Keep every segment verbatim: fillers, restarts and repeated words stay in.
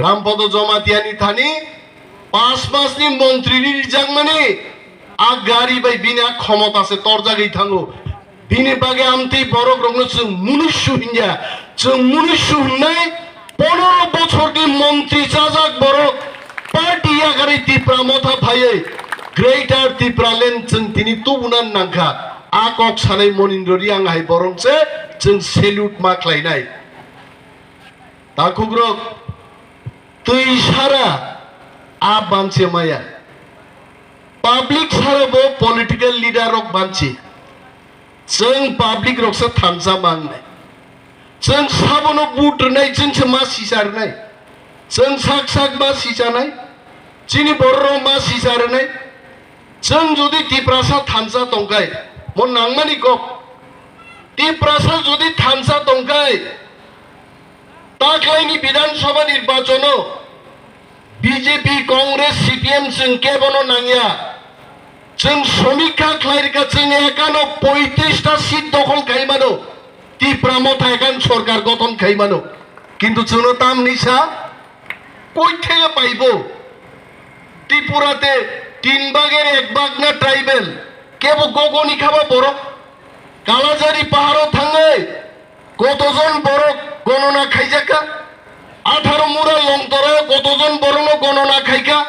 Rampodo Jomatiani thani pas masni montri ri rijakmani a gari bai bini a khomota se torjagwi thango. Bini bagwi amtwi borok rokno chwng munusu hinya. Chwng munusu hinnai ponoro bochorni montri chajak borok party yakarwi Tipra Motha phaiwi Greater Tipraland chwng tini tubuna nangkha. A kok sanai Monindra Reang hai borok se chwng salute ma khlainai. Takhukrok, twi sara a banse maya. Public sara bo political leader rok banse. Chwng public rok se thansa mangnai. Chwng sabono vote rwnai, chwng se ma sisa rwnai. Chwng sak sak ma sisanai. Chini borok rok ma sisa rwnai. Chwng jodi Tiprasa thansa tongkai, mo nangmani kok. Tiprasa jodi thansa tongkai, taklaini Bidhan Sabha nirbachono B J P, Congress, C P M chwng kebono nangya. Chwng somikha khlai rwkha, chwng ekano poitris ta seat dokhol khai mano, Tipra Motha ekkan sorkar gothon khai mano. Kintu chwngno tamni sa, koi thege paibo? Tripura te tin bagher ek bag na tribal, kebo gogoni khaba borok? Kalajari paharo thangwi kotojon borok gonona khaijakha? Atharo mura Longtoro kotojon borokno gonona khaikha?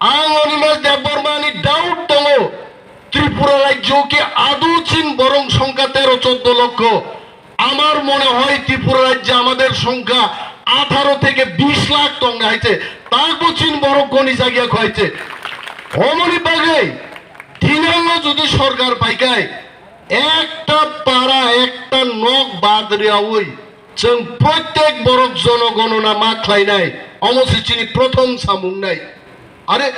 Ang Animesh Debbarma ni doubt tongo, Tripura rajyo ke adu chin borok songkha tero choddo lokho. আমার মনে হয় ত্রিপুরা রাজ্যে আমাদের সংখ্যা আঠারো থেকে বিশ lakh tong na hai se, takbo chin borok goni jagya kho hai se. Omoni bagwi thinango jodi sorkar paikai, ekta para, ekta nok bad riyawi chwng protek borok jonogonona ma khlainai, omo se chini prothom samung nai. Are,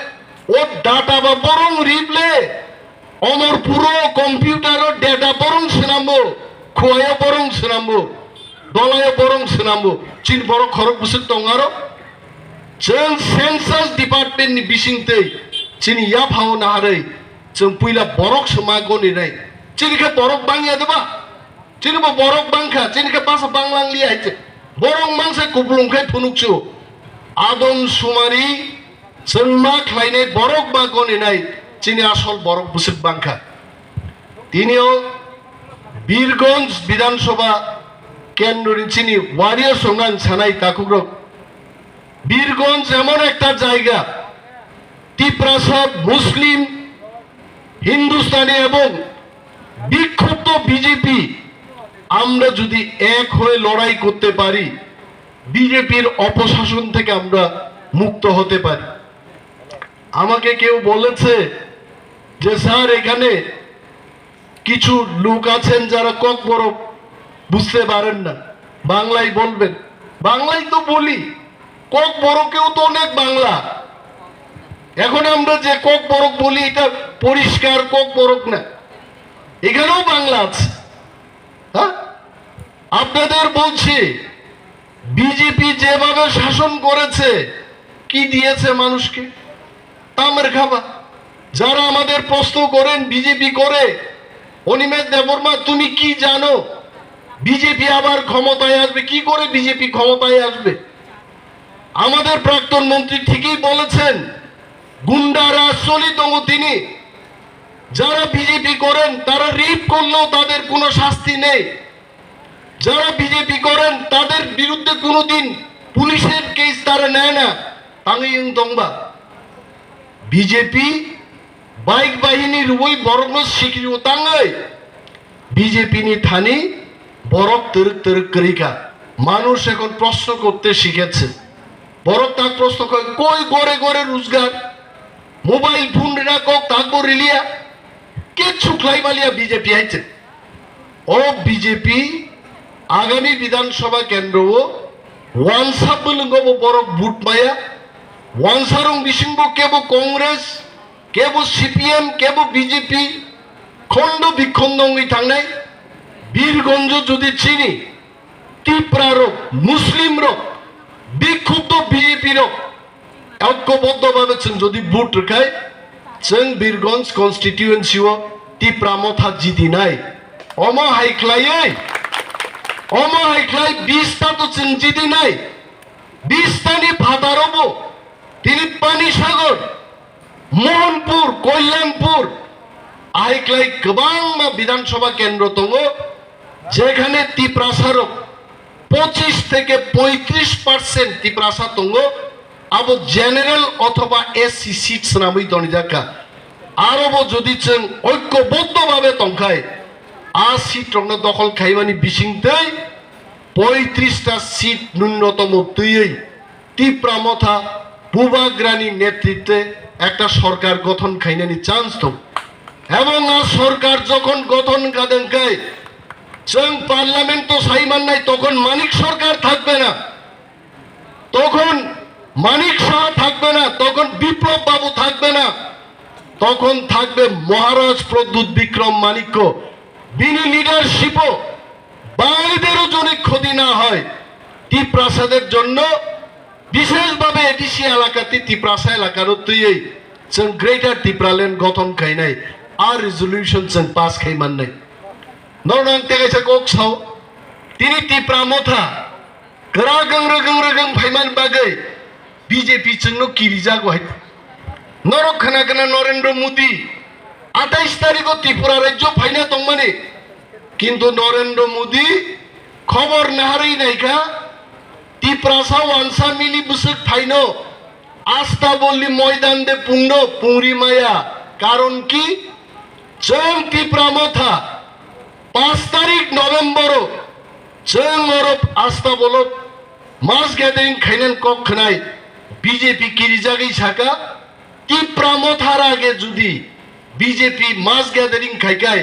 o data ba borong rible, omor puro computer o data borong swnambo, khuayo borong swnambo, dolayo borong swnambo, chini borok khorok bwswk tong aro. Chwng census department ni bisingtwi chini yaphao naharwi chwng puila borok se ma goni nai. Chini khe borok bangya de ba? Chini bo borok bangkha, chini khe basa banglang liya hai se. Borok mangsa kuplung khai phunukchu. Adong sumari chwng ma khlainai borok ma goni nai, chini asol borok bwswk bangkha. Tinio Birgonj Bidhan Sabha kendroni chini warriors rokno ang sanai takhukrok. Birgonj emon ekta jaiga, Tiprasa, Muslim, Hindustani ebong বিক্ষুব্ধ বিজেপি, আমরা যদি এক হয়ে লড়াই করতে পারি, বিজেপির অপশাসন থেকে আমরা মুক্ত হতে পারি। আমাকে কেউ বলেছে যে, "স্যার, এখানে কিছু লোক আছেন যারা ককবরক বুঝতে পারেন না, বাংলায় বলবেন।" বাংলায় তো বলি, ককবরকেও তো অনেক বাংলা। এখন আমরা যে ককবরক বলি, এটা পরিষ্কার ককবরক না, এখানেও বাংলা আছে। হ্যাঁ, আপনাদের বলছি, বিজেপি যেভাবে শাসন করেছে, কি দিয়েছে মানুষকে? তামের খাবা। যারা আমাদের প্রশ্ন করেন, বিজেপি করে, অনিমেষ দেববর্মা, তুমি কি জানো? বিজেপি আবার ক্ষমতায় আসবে? কি করে বিজেপি ক্ষমতায় আসবে? আমাদের প্রাক্তন মন্ত্রী ঠিকই বলেছেন, গুন্ডা রাজ চলি তবু তিনি, যারা বিজেপি করেন, তারা রেপ করলেও তাদের কোনো শাস্তি নেই। যারা বিজেপি করেন, তাদের বিরুদ্ধে কোনোদিন পুলিশের কেস তারা নেয় না। Tangwi wng tongba, BJP bike বাহিনী রুবই বরকনো সিকিরিও tangwi BJP ni thani borok twrwk twrwk kwrwi kha. মানুষ এখন প্রশ্ন করতে শিখেছে। বরক tak প্রশ্ন করে, কই ঘরে ঘরে রোজগার? মোবাইল ফোন রেনা কক takbo riliya. Kichu khlai maliya BJP hai se. O BJP agami Bidhan Sabha kendro o wansa bwlwngo bo borok vote maya. Wansarong bisingbo kebo Congress, kebo C P M, kebo B J P, khondo bikhondo wngwi thangnai. Birgonjo jodi chini Tipra rok, Muslim rok, bikhubdo B J P rok, oikoboddo babe chwng jodi vote rwkhai, chwng Birgonj constituency o Tipra Motha jidinai. Omo hai khlaiwi, omo hai khlai bis ta to chwng jidinai. Bis Sani phataro bo tini Panisagar, Mohanpur, Kalyanpur, ahiklai kwbangma Bidhan Sabha kendro tongo, jekhane Tiprasarok pochish theke poitris percent Tiprasa tongo, abo general othoba S C seat swnamwi tonijaka. Aro bo jodi chwng oikoboddo babe tongkhai, a seat rokno dokhol khaimani bisingtwi poitris ta seat nunnotomo twiwi Tipra Motha Bubagrani netritwe ekta sorkar gothon khainani chance tong. Ebong a sorkar jokhon gothon gadengkhai, chwng parliament to saimannai, tokhon Manik Sarkar thakbe na, tokhon Manik Saha thakbe na, tokhon Biplab Babu thakbe na, tokhon thakbe Maharaj Pradyut Bikram Manikya. Bini leadership-o বাঙালিদেরও যদি ক্ষতি না হয়, তিপ্রাসাদের জন্য বিশেষভাবে এডিসি এলাকাতে তিপ্রাসা এলাকারও তুই এই চং গ্রেটার তিপ্রাল্যান্ড গঠন খাইনাই আর রেজলিউশন চং পাস খাইমান্নাই। নরনাং তেগাইসা কক সাও, তিনি তিপ্রা মথা Kwrak rwng rwng rwng phaiman bagwi B J P chwngno kirijago hai. Norok khna khna Narendra Modi atais tarikho Tripura rajyo phaina tongmani. Kintu Narendra Modi khobor naharwi naikha, Tiprasa wansa mili bwswk phaino Asta Bolni moidan de pungno pungri maya. Karon ki? Chwng Tipra Motha pas tarik November o chwng oro Asta Bolo mass gathering khainan kok khnai B J P kirijagwi saka, Tipra Motha rage judi B J P mass gathering khaikai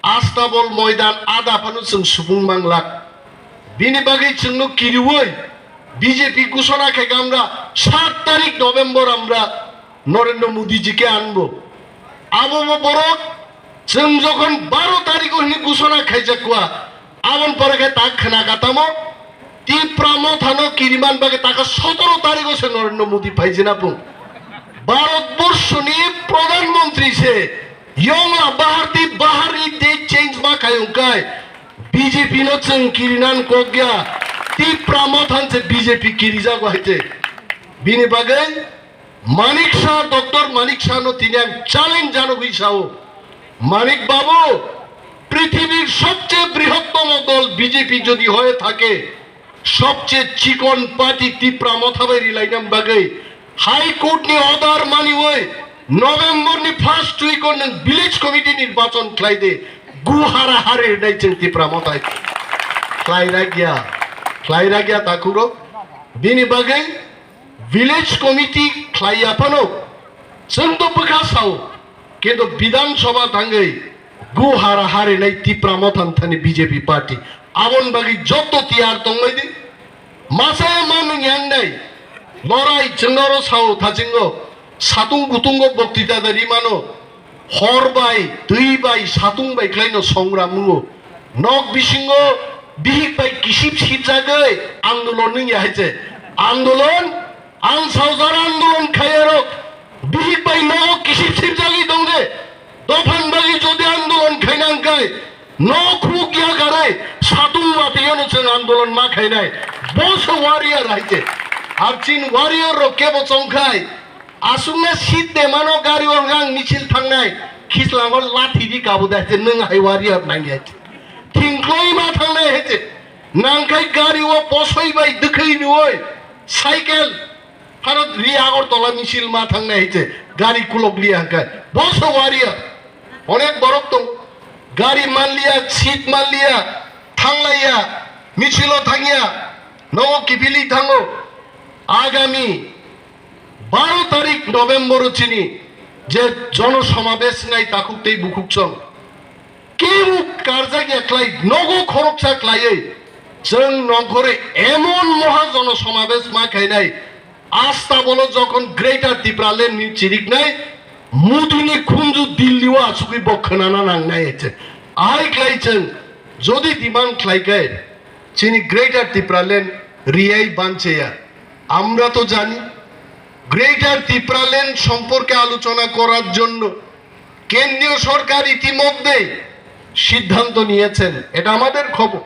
Asta Bol moidan ada phano chwng supung manglak. Bini bagwi chwngno kiriwi B J P gusona khaika amra sat tarik November amra Narendra Modi ji ke anbo. Abo bo borok chwng jokhon baro tarikho hwnwi gusona khaijak kua, aboni pore khe tak khna katamo Tipra Mothano kiriman bagwi taka sotoro tarikho se Narendra Modi phaijina pung. Bharatborshoni Pradhan Mantri se yongla baharti baharni date change ma khayungkai B J P no chwng kirinan kokya, Tipra Mothan se B J P kirijago haite. Bini bagwi Manik Saha, Doctor Manik Saha no tini ang challenge janogwi sao, Manik Babu, পৃথিবীর সবচেয়ে বৃহত্তম দল বিজেপি যদি হয়ে থাকে, সবচেয়ে চিকন পার্টি তিপ্রা মথা bai rilainam bagwi High Court ni order maniwi November ni first week o nwng village committee nirbachon khlai de, gu hara hari nai chwng Tipra Motha khlai ragya, khlai ragya takhuro. Bini bagwi village committee khlaiya phano chwng to bwkha sao, kintu Bidhan Sabha thangwi gu hara harinai Tipra Motha thani B J P party. Aboni bagwi joto tiyar tongmai di. Masa ma nung yang nai. Lorai chwng oro sao thachingo. Satung butungo boktita da rimano. Hor bai, twi bai, satung bai khlaino songram nungo. Nok bisingo bihik bai kisip sipjagwi andolon nung ya hai se. Andolon Ang saujak andolon khaiyarok bihik bai nogo kisip sipjagwi tong de. Dophan bagwi jodi andolon khaina wngkhai, nok khuk ya garai satung watwi ano chwng andolon ma khainai. Bo se warrior hai se. Ar chin warrior rok kebo chongkhai, aswkna seat de mano gari o hwnkhe misil thangnai, khichlango lathi di kabo de hai se, nwng hai warrior nang ya se. Thingkloi ma thangnai hai se. Nangkhai gari o posoi bai dwkhwi nui, cycle, Bharat ri Agartala misil ma thangnai hai se, gari kulok liya hwnkhe. Bo se warrior. Onek borok tong. Gari manliya, seat manliya, thanglaiya, misil o thangya, nogo kiphilwi thango. Agami baro tarik November o chini je jono somabesh nai takhuk tei bukhuk chwng. Kebo karjak ya khlai, nogo khoroksa khlaiwi chwng nongkhorwi emon moha jono somabesh ma khainai, Asta Bolo jokhon Greater Tipraland ni chiriknai, Modi ni khunju Delhi o achugwi bo khwnana nangnai hai se. Ahai khlai chwng jodi demand khlai khe, chini Greater Tipraland riyai bancheya. আমরা তো জানি, গ্রেটার তিপ্রাল্যান্ড সম্পর্কে আলোচনা করার জন্য কেন্দ্রীয় সরকার ইতিমধ্যে সিদ্ধান্ত নিয়েছেন, এটা আমাদের খবর।